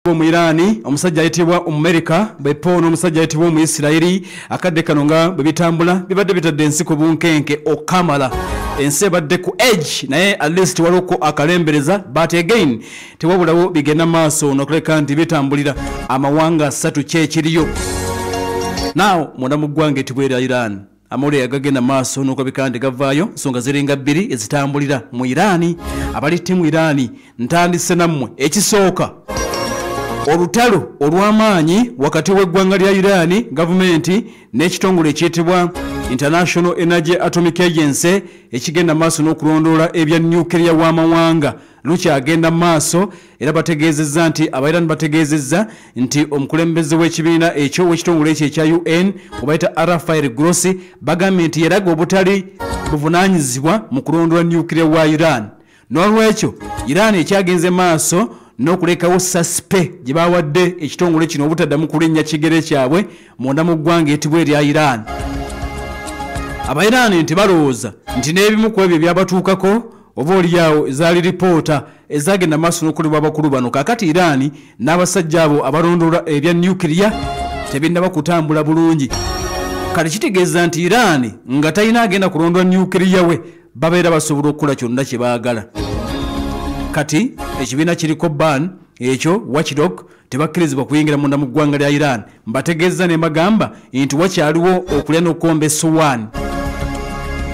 Ayitibwa Omuirani, omusajja ayitibwa Omumerika bepo n'omusajja ayitibwa Omuisirayiri. Akadde kano nga bwe bitambula bibadde bitadde ensi ku bunkenke okamala, ensi ebadde ku edge, naye at least waliko akalembereza, but again tewabulawo bigenda maaso nokuleka nti bitambulira amawanga 3 kyekiriyo. Now munda mu ggwanga etibwa erya Iran, amawulire agagenda maaso n'okulabika nti gavaayo, nsonga ziringa 2 ezitambulira mu Iran. Abali ttiimu Iran, ntandise nammwe. Ekisooka, olutalo olw'amaanyi wakati w'eggwanga lya Iran gavumenti n'ekitongole ekiyitibwa International Energy Atomic Agency ekigenda maaso n'okulondoola ebya nuclear w'amawanga lukyagenda maaso. Era bategeezezza nti Abairani bategeezezza nti omukulembeze w'ekibiina ekyo, w'ekitongole ekyo ekya UN obayita Rafael Grossi, bagambye nti yeraga obutali buvunaanyizibwa mu kulondoola nuclear wa Iran. N'olwekyo Iran ekyagenze maaso n'okulekawo saspe gye bawadde ekitongole kino obutaddamu kulinnya kigere kyabwe munda mu ggwanga etibwa erya Iran. Abairani nti balowooza nti n'ebimu ku ebyo byabatuukako oba oliawo ezaali ripoota ezagenda maaso n'okukolebwa abakulu bano. Kaakati Iran n'abasajja abo abalondoola ebya nuclear tebinnaba kutambula bulungi. Kale kitegeeza nti Iran nga talina agenda kulondoola nuclear we, babeera basobola okukola kyonna kye baagala. Kati ekibiina kiriko ban ekyo watchdog tebakkirizibwa kuyingira munda mu ggwanga lya Iran. Mbategeeza ne mbagamba nti wakyaliwo okulya n'okukomba essowaani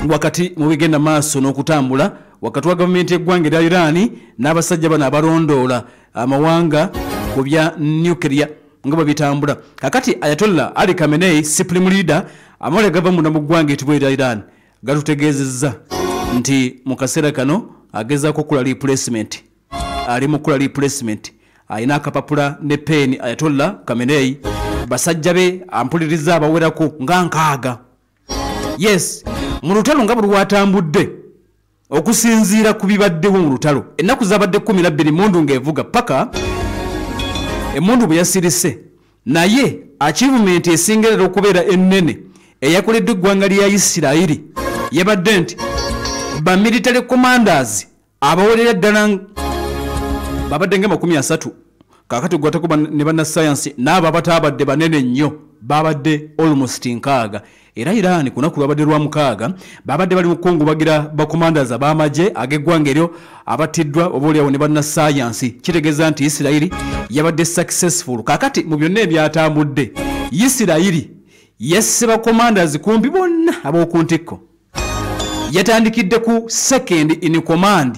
wakati mu bigenda maaso n'okutambula wakati wa gavumenti y'eggwanga erya Iran n'abasajja bano abalondoola amawanga ku bya nuclear nga bwe bitambula. Kakati Ayatollah Ali Khamenei, supreme leader, amawulire gava munda mu ggwanga etibwa erya Iran gatutegeezezza nti mu kaseera kano agezaako okukola replacement, ali mu kukola replacement, alina akapapula ne peeni. Ayatollah Khamenei basajja be ampuliriza abawerako nga 6. Yes, mu lutalo nga bwe lwatambudde okusinziira ku bibaddewo mu lutalo, ennaku zabadde 12 emmundu ng'evuga paka emmundu bwe yasirise. Naye achievement esingerera okubeera ennene eyakoleddwa eggwanga lya Isirayiri yabadde nti ba military commanders abawerera ddala babadde nga 30, kaakati gwatako ne bannasayansi n'abo abataabadde banene nnyo babadde almost 6. Era Iran ku lunaku lwabadde lwa 6 babadde bali mu kukungubagira bacommanders ab'amagye ag'eggwanga eryo abattiddwa oba oliawo ne bannasayansi. Kitegeeza nti Isirayiri yabadde successful. Kaakati mu byonna ebyatambudde, Isirayiri yasse bacommanders kumpi bonna ab'oku ntikko. Yatandikidde ku second in command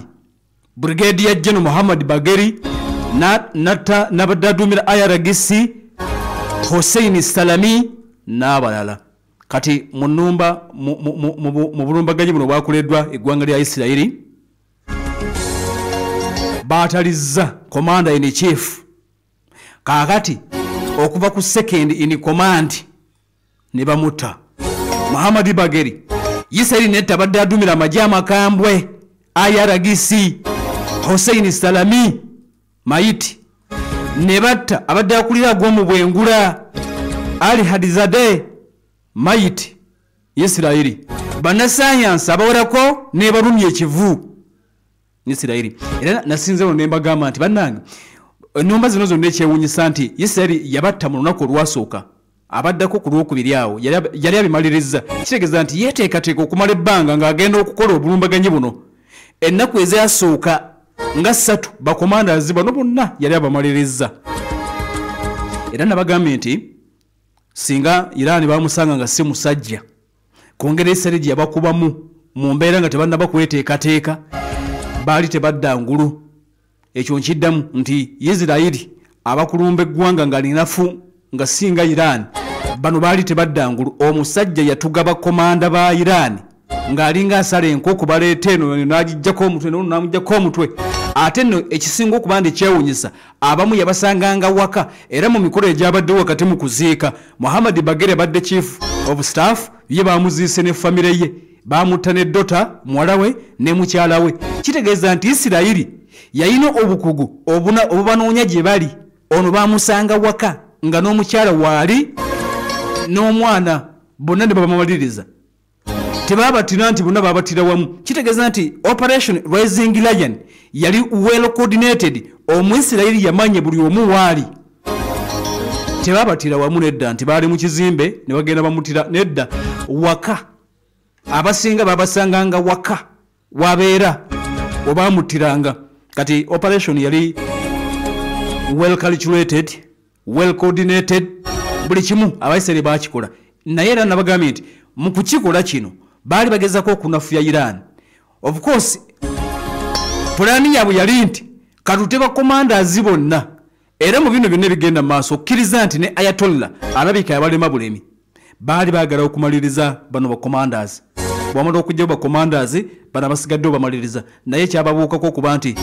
Brigadier General Muhammad Bagheri, natta n'abadde aduumira IRGC Hossein Salami n'abalala. Kati mu nnumba mu bulumbaganyi buno bwakoleddwa eggwanga lya Isirayiri, baatalizza commander in chief. Kaakati okuva ku second in command ne bamutta Muhammad Bagheri. Isirayiri netta abadde aduumira amagye amakambwe IRGC Hossein Salami mayiti, ne batta abadde akulira ag'omu bwengula Ali Hadizadeh mayiti. Isirayiri bannasayansi abawerako ne balumya ekivu Isirayiri. Era nasinzeewo ne mbagamba nti bannange, ennumba zino zonna ekyewuunyisa nti Isirayiri yabatta mu lunaku olwasooka, abaddako ku lwokubiri awo yali abimalirizza. Kitegeeza nti yeeteekateeka okumala ebbanga ng'agenda okukola obulumbaganyi buno. Ennaku ezasooka nga 3 bakomandazi bano bonna yali abamalirizza. Era nabagambye nti singa Iran bamusanga nga si musajja, kwongera Isirayiri gye yabakubamu mu mbeera nga tebannaba kweteekateeka, baali tebadda ngulu. Ekyo nkiddamu nti Isirayiri abakulumba eggwanga nga linafu nga singa Iran, bano baali tebadda ngulu. Omusajja yatuga bakomanda ba Iran ng'alinga asala enkoko, baleeta eno n'agiggyako omutwe n'ono n'amuggyako omutwe. Ate nno ekisinga okuba nti kyewuunyisa, abamu yabasanganga waka. Era mu mikolo egyabaddewo wakati mu kuziika, Muhammad Bagheri abadde chief of staff ye bamuziise ne famire ye, bamutta ne dota muwala we ne mukyala we. Kitegeeza nti Isirayiri yalina obukugu obubanoonya gye bali. Ono bamusanga waka nga n'omukyala waali n'omwana bonna ne babamaliriza. Tebabatira nti bonna babatira wamu. Kitegeeza nti Operation Rising Lion yali well coordinated. Omuisirayiri yamanye buli omu waali. Tebabatira wamu nedda nti baali mu kizimbe ne bagenda bamutira nedda, waka. Abasinga babasanganga waka wabeera obamutiranga. Kati operation yali well calculated, well coordinated, buli kimu Abaisirayiri bakikola. Naye era nabagambye nti mu kukikola kino baali bagezaako okunafuya Iran. Of course pulaani yaabwe yali nti katute bakomandazi bonna, era mu bino byonna ebigenda mu maaso okkiriza nti ne Ayatollah alabika yabalema bulemi. Baali baagala okumaliriza bano bakomandazi. Bwamala okugyawo bakomandazi bano abasigadde obamaliriza, naye kyababuukako okuba nti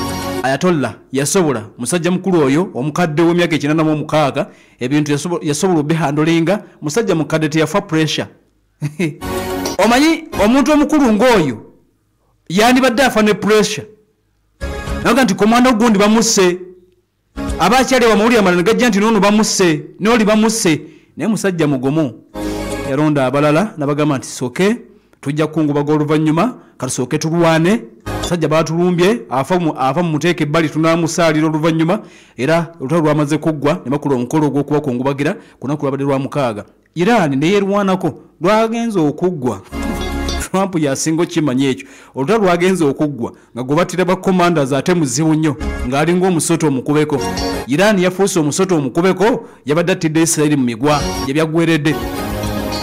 Ayatollah yasobola, musajja mukulu oyo omukadde w'emyaka 86, ebintu yasobola obihandolinga. Musajja mukadde teyafa pressure. Omanyi omuntu omukulu ng'oyo yandibadde afa ne pressure, naga nti komanda ogundi bamusse, abakyali bamawulire amalala ne gajja nti noono bamusse, n'oli bamusse. Naye musajja mugomo yalonda abalala nabagamba nti soke tujja kukungubaga oluvannyuma, katusooke tulwane. Musajja baatulumbye, afa mumuteeke ebbali, tunaamusaalira oluvannyuma. Era olutalo lwamaze kuggwa ne bakola omukolo ogw'okubakungubagira ku lunaku lwabadde lwa mukaaga. Iran neyerwanako lwagenze okuggwa. Trump yasinga okimanya ekyo. Olutalo lwagenze okuggwa nga gwebattira ba commanders ate muzibu nnyo, ng'alinga omusota omukubeko. Iran yafuuse omusota omukubeko, yabadde attidde Isirayiri mu migwa gye byaggweredde,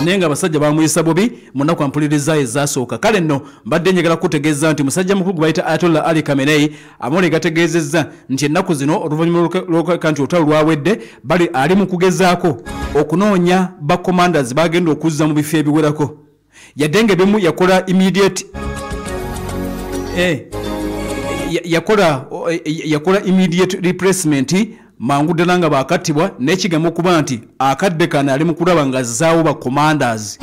naye nga abasajja bamuyisa bubi mu nnaku ampuliriza ezasooka. Kale nno mbadde njagala kutegeeza nti musajja mukulu gwe bayita Ayatollah Ali Khamenei amawulire gategeezezza nti ennaku zino oluvannyuma lw'okuleka nti olutalo lwawedde, bali ali mu kugezaako okunoonya ba commanders bagenda okuzza mu bifo ebiwerako, yadde nga ebimu yakola immediate yakola immediate replacement mangu ddala nga bakattibwa, n'ekigambo okuba nti akadde kano ali mu kulaba nga azzaawo ba commanders,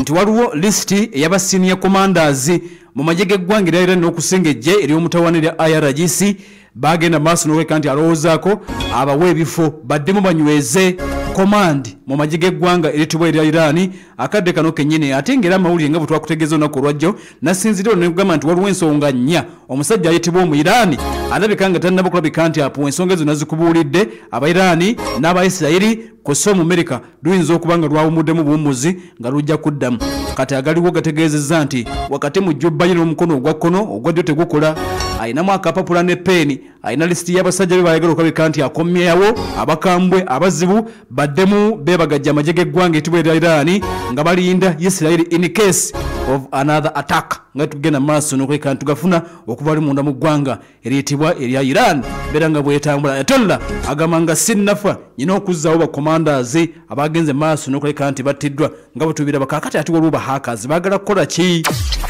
nti waliwo lisiti ey'aba senior commanders mu magye g'eggwanga erya Iran n'okusinga eggye ery'omutawaana erya IRGC. Bagenda maaso n'okuleka nti alowoozaako abawe ebifo baddemu banyweze command mu magye g'eggwanga eritibwa erya Iran akadde kano kennyini. Ate ng'era amawulire nga bwe twakutegeeza olunaku olwajjo, nasinziira olwo ne kugamba nti waliwo ensonga nnya omusajja ayitibwa Omuiraani alabika nga tannaba kulabika nti apuwa. Ensonga ezo nazikubuulidde, Abairaani n'Abaisirayiri kw'ossa Omumerika luyinza okuba nga lwawumuddemu buwummuzi nga lujja kuddamu. Kati agaliwo gategeezezza nti wakati mu jjubba ye n'omukono ogwa kkono, ogwa ddyo tegukola, ayinamu akapapula ne peeni, alina lisiti y'abasajja be bayagala okulabika nti akomyewo, abakambwe abazibu baddemu beebagajja amagye g'eggwanga etibwa erya Iran nga balinda Isirayiri in case of another attack, nga tugenda maaso n'okuleka nti tugafuna okuva ali munda mu ggwanga eriyitibwa erya Iran. Beera nga bwetambula, Ayatollah agamba nga sinnafa nyina okuzzaawo bakomandazi abagenze maaso n'okuleka nti battiddwa nga bwe tubiraba. Kaakati ate waliwo bahackers baagala kukola ki?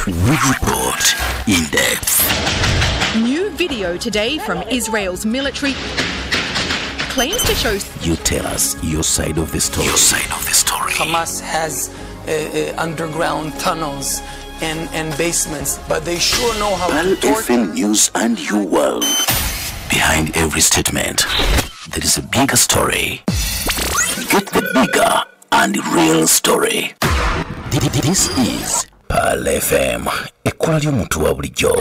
We report in depth. New video today from Israel's military claims to show You tell us your side of the story. Your side of the story. Hamas has underground tunnels and basements, but they sure know how Pearl to torture. FM News and Your World. Behind every statement, there is a bigger story. Get the bigger and real story. This is Pearl FM, ekkola ly'omuntu wa bulijjo.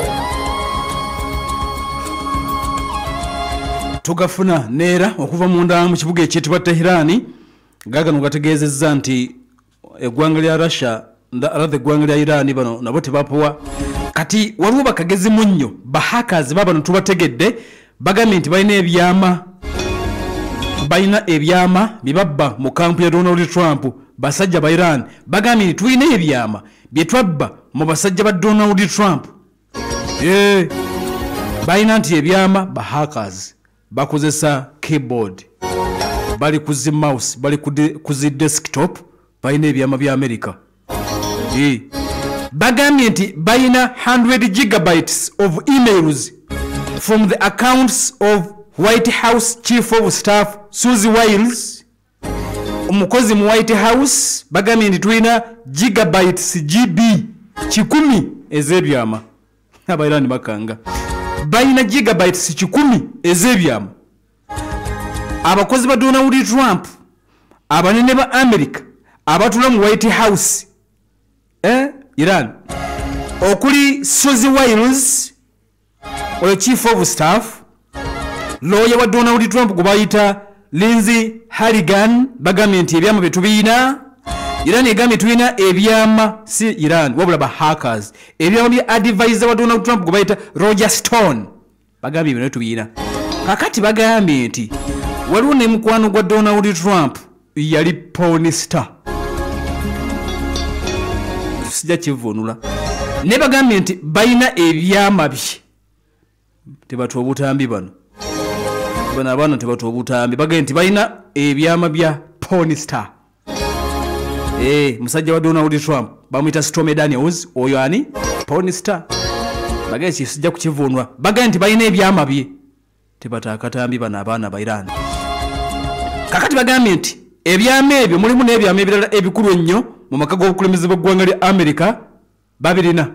Tugafuna neera okuva munda mu kibuga ekyetibwa Tehran. Gagano gategeezezza nti eggwanga lya Russia, rather eggwanga lya Iran, bano nabo tebapuwa. Kati waliwo bakagezi munnyo bahackers babano tubategedde, bagambye nti balina ebyama bye babba mu kampu ya Donald Trump. Basajja ba Iran bagambye nti tulina ebyama bye twabba mu basajja ba Donald Trump. Balina nti ebyama, bahackers bakozesa keyboard, bali ku zi mouse, bali ku zi desktop, balina ebyama bya America. Bagambye nti balina 100 gigabytes of emails from the accounts of White House Chief of Staff Susie Wiles, omukozi mu White House. Bagambye nti tulina gigabytes GB 100 ez'ebyama. Abairani bakanga balina gigabytes 100 ez'ebyama. Abakozi ba Donald Trump abanene ba America abatula mu White House, Iran, okuli Susie Wiles oyo Chief of Staff, Lawyer wa Donald Trump gwe bayita Lindsey Halligan bagambye nti ebyama bye tubiina. Iran egambye tulina ebyama, si Iran wabula ba hackers, ebyama bya advisor wa Donald Trump gwe bayita Roger Stone, bagambye bino tubiina. Kakati bagambye nti waliwo ne mukwano gwa Donald Trump yali porn star, sijja kivunula, ne bagambye nti balina ebyama bye. Tebatuwa obutambi bano, bano abaana tebatuwa obutambi. Bagambye nti balina ebyama bya porn star. Musajja wa Donald Trump bamuyita Stormy Daniels, oyo ani porn star. Bagambye sijja kukivunula, bagambye nti balina ebyama bye. Tebata akatambi bano abaana ba Iran. Kakati bagambye nti ebyama ebyo mulimu n'ebyama ebirala ebikulu ennyo mu maka g'obukulembeze bw'eggwanga lya America babirina,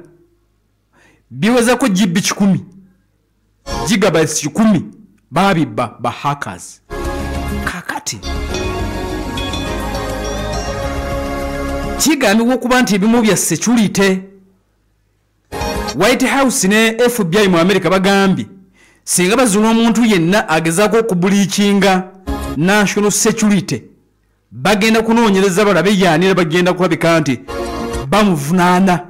biwezako GB 10, gigabytes 10 babibba ba hackers. Kakati kigambibwa okuba nti ebimu bya security. White House ne FBI mu America bagambye singa bazuula omuntu yenna agezaako okubreachinga national security, bagenda kunoonyereza balabe yaani era bagenda kulabika nti bamuvunaana.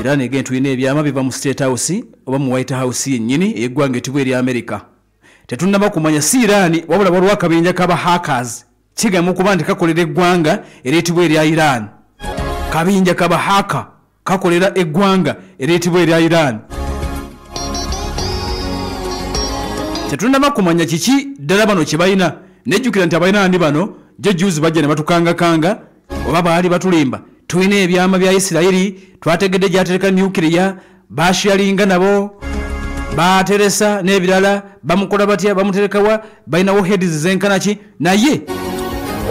Iran again tulina ebyama biva mu State House oba mu White House yennyini ey'eggwanga etibwa erya America. Tetunnaba kumanya si Iran wabula waliwo akabinja k'aba hackers kigambibwa okuba nti kakolera eggwanga eryetibwa erya Iran. Kabinja k'aba hacker kakolera eggwanga eryetibwa erya Iran. Tetunnaba kumanya kiki ddala bano kye balina. Nejjukira nti abalina ndi bano jjuzi bajja ne batukangakanga oba baali batulimba. Tulina ebyama bya Isirayiri, twategedde gy'atereka nuclear, basharinga nabo bateresa n'ebirala, bamukola batya, bamuterekawa, balinawo heads zenkana ki. Naye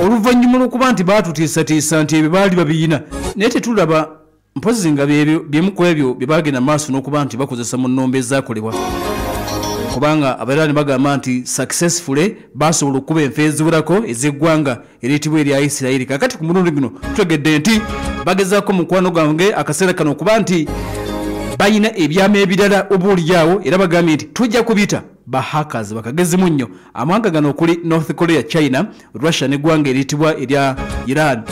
oluvannyuma lw'okuba nti baatutiisatiisa nti ebyo baali babiyina, naye tetulaba mpozi nga byemu ku ebyo bye bagenda maaso n'okuba nti bakozesa mu nnombe ezaakolebwa, kubanga Abairani bagamba nti successfully basobola okuba enfe eziwerako ez'eggwanga eriyitibwa erya Isirayiri. Kakati ku mulundi guno tutegedde nti bagezaako mukwano gwange akaseera kano okuba nti balina ebyama ebirala oboolyawo, era bagambye nti tujja kubita. Ba hackers bakagezimu nnyo amawanga gano okuli North Korea, China, Russia n'eggwanga eriyitibwa erya Iran,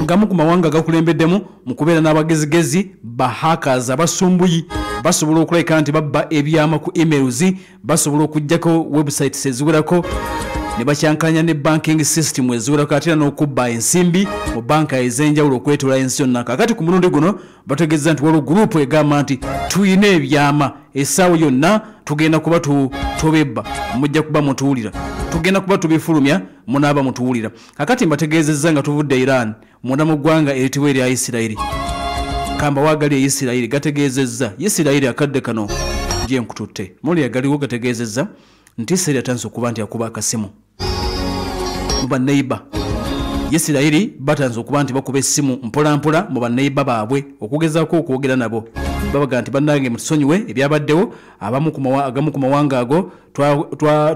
ngamu ku mawanga gakulembeddemu mu kubeera n'abagezigezi ba hackers abasumbuyi. Basobola okulabika nti babba ebyama ku emails, basobola okuggyako websites eziwerako ne bakyankanya ne banking system eziwerako, ate era n'okubba ensimbi mu banka ez'enjawulo okwetoola ensi yonna. Kakati ku mulundi guno bategeeza nti waliwo gurupu egamba nti tuyina ebyama, essaawa yonna tugenda kuba tubibba, mujja kuba mutuwulira, tugenda kuba tubifulumya, munaaba mutuwulira. Kakati mbategeezezza nga tuvudde Iran munda mu ggwanga eritibwa erya Isirayiri. Kamba wagali e Isirayiri gategeezezza Isirayiri akadde kano gye nkututte muli agaliwo gategeezezza nti Isirayiri atandise okuba nti akuba akasimu mu banneiba. Isirayiri batandise okuba nti bakuba essimu mpolampola mu banneiba baabwe okugezaako okwogera nabo. Babaga nti bannange mutusonyiwe ebyabaddewo, agamu ku mawanga ago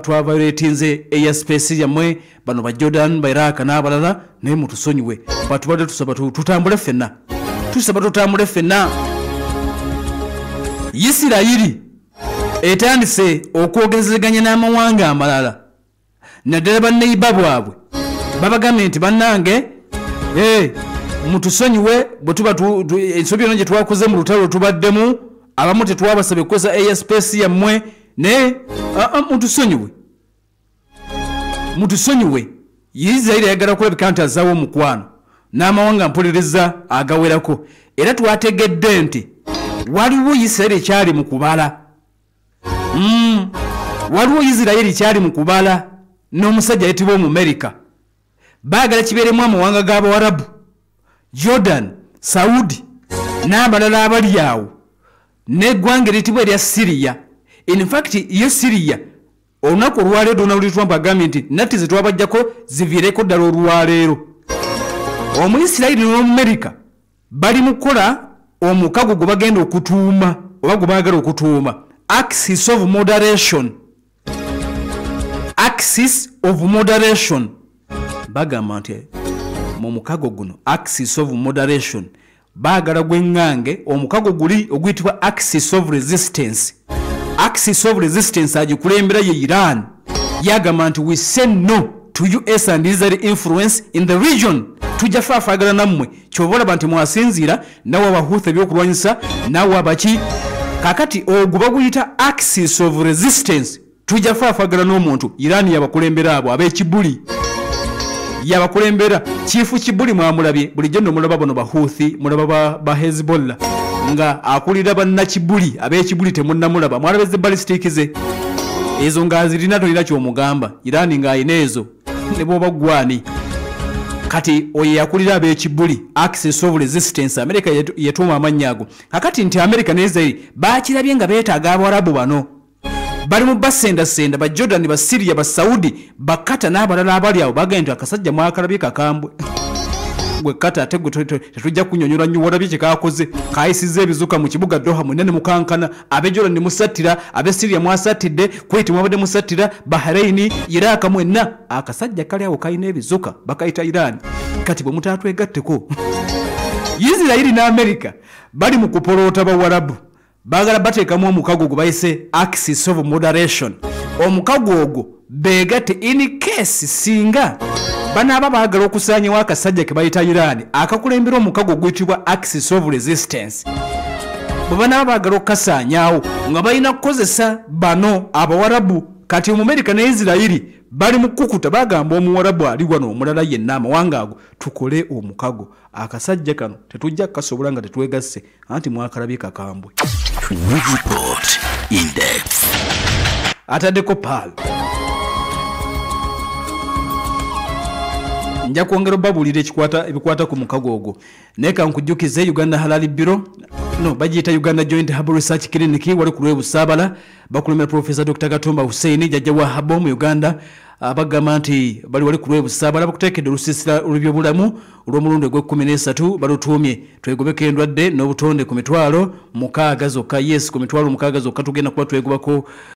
twavayoletinze airspace yammwe, bano ba Jordan, ba Iraq n'abalala, naye mutusonyiwe, batubadde tusaba tutambule ffenna, tusaba tutambule ffenna. Isirayiri etandise okwogezeganya n'amawanga amalala naddala banneiba bwabwe. Babagambye nti bannange mutusonyiwe bwe tuba ensobi yonna gye twakoze mu lutalo tubaddemu, abamu tetwabasabye kukozesa airspace yammwe, naye mutusonyiwe, mutusonyiwe. Isirayiri ayagala kulabika nti azzaawo omukwano n'amawanga mpuliriza agawerako, era twategedde nti waliwo Isirayiri ekyali mu kubala. Waliwo Isirayiri ekyali mu kubala n'omusajja ayitibwa Omumerika. Baagala kibeeremu amawanga g'Abawarabu, Jordan, Saudi n'abalala abali awo, n'eggwanga eriyitibwa erya Syria. In fact yo Syria olunaku olwaleero Donald Trump agambye nti natti ze twabajjako ziviireko ddala olwaleero. Omuisirayiri n'Omumerika bali mu kukola omukago gwe bagenda okutuuma oba gwe baagala okutuuma Axis of Moderation. Axis of Moderation. Bagamba nti mu mukago guno Axis of Moderation baagala gweŋŋange omukago guli oguyitibwa Axis of Resistance. Axis of Resistance agikulembera ye Iran. Yagamba nti, "We say no to US and Israel influence in the region." Tujja faafaagala nammwe. Kyova olaba nti mwasinziira nawe Abahuthi ebyokulwanyisa, nawe abaki. Kakati ogwo baguyita Axis of Resistance. Tujja faafaagala n'omuntu. Iran yabakulembera abo ab'ekibuli, yabakulembera Chief Kibuli. Mwamulabye bulijjo nno, mulaba bano Bahuthi, mulaba ba Hezbollah nga akulira bannakibuli ab'ekibuli. Temunnamulaba? Mwalabeze ballistic ze ezo ng'azirina, tolina kyomugamba. Iran ng'ayina ezo ne bwoba gwani. Kati oyo yakulira ab'ekibuli, Axis of Resistance. America yetuuma amannya ago. Kakati nti America ne Israel bakirabye nga beetaaga Abawarabu bano, bali mu basendasenda ba Jordan, ba Syria, ba Saudi, bakata n'abalala abali awo. Bagenda nti akasajja mwakalabye kakambwe. Gwe kata ate gwe tetujja kunyonyola nnyo. Walabye kyekakoze, kayisizza ebizuka mu kibuga Doha, mwenna ne mukankana. Ab'e Jordan ne musattira, ab'e Syria mwasattidde, Kuwait mwabadde musattira, Bahrain, Iraq, mwenna. Akasajja kali awo kalina ebizuka, bakayita Iran. Kati bwe mutaatwegatteko. Isirayiri ne Amerika bali mu kupoloota Bawarabu, baagala bateekamu omukago gwe bayise Axis of Moderation. Omukago ogwo beegatte in case singa banaaba baagala okusaanyawo akasajja ke bayita Iran akakulembera omukago oguyitibwa Axis of Resistance. Bwe banaaba baagala okukasaanyaawo nga balina kukozesa bano Abawarabu. Kati Omumerika ne Isirayiri bali mu kukuta, bagamba Omuwarabu ali wano omulala yenna, amawanga ago, tukole omukago, akasajja kano tetujja kukasobola nga tetwegasse, anti mwakalabye kakambwe. We report in depth. Ataddeko paal. Nja kwongera obabuulira ebikwata ku mukago ogwo, naye kankujjukize Uganda Halal Bureau, no bagiyita Uganda Joint Herbal Research Clinic, wali ku lw'Ebusaabala, bakulembera Profesa Dr Katumba Hussein, jjajja wa herbal mu Uganda. Bagamba nti bali wali ku lw'Ebusaabala, bakuteekedde olusiisira olw'ebyobulamu olw'omulundi ogw'e13, balutuumye "Twegobeko endwadde n'obutonde" ku 60,000 zokka. Yes, ku 60,000 zokka tugenda kuba twegobako.